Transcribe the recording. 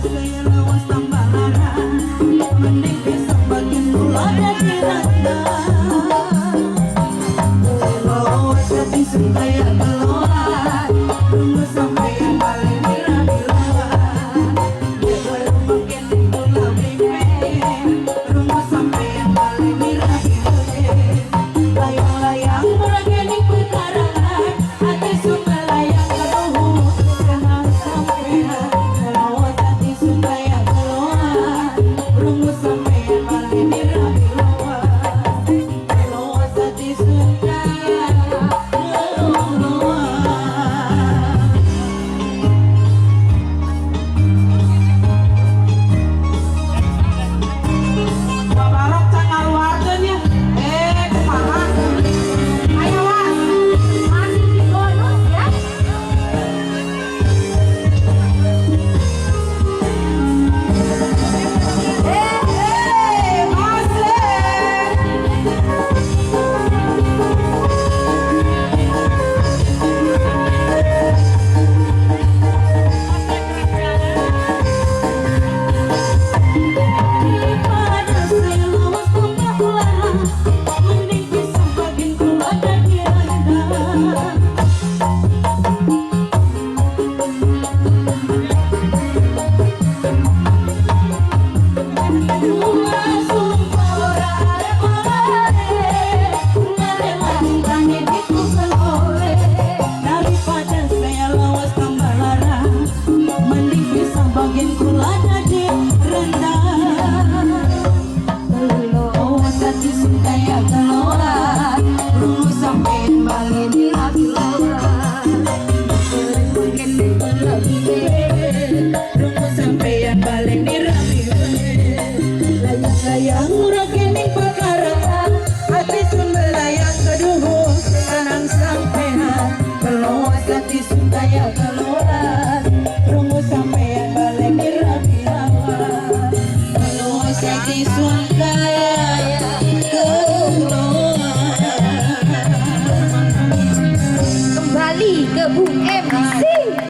Saya lawas tambah lara, mending pisang bagin kula dadi randa. Lawas dadi sungkaya keluar, tunggu sampeyan balik mira-mira. Makin kula pripe, rungu sampeyan balik mira-mira. Layang-layang murageni pekarangan, hati sumelayang keluhur kenang sampeyan. Lawas dadi sungkaya keluar, rungu sampeyan balik mira-mira. Lawas dadi sungkaya keluar. Babarok can ngaluarkeun ya. Eh, kumaha? Ayo, Was. Masih di bonus ya. Eh, eh, masih. Daripada saya lawas tambah lara, mending pisang bagin kula dadi randa. Bunga sumpah ora arep oleh, ngarep tangi dikukel oleh. Daripada saya lawas tambah lara, mending pisang bagin kula dadi randa. Lawas dadi sungkaya keluar, rungu sampeyan balik mira-mira. Mungkin rungu sampeyan balik mira-mira. Layang-layang murah kening pekarangan, hati sun melayang keduhur kenang sampean. Keluar hati sun kaya keluar, rungu sampean balik mira-mira. Keluar hati sun kaya keluar. Kembali ke Bu MC.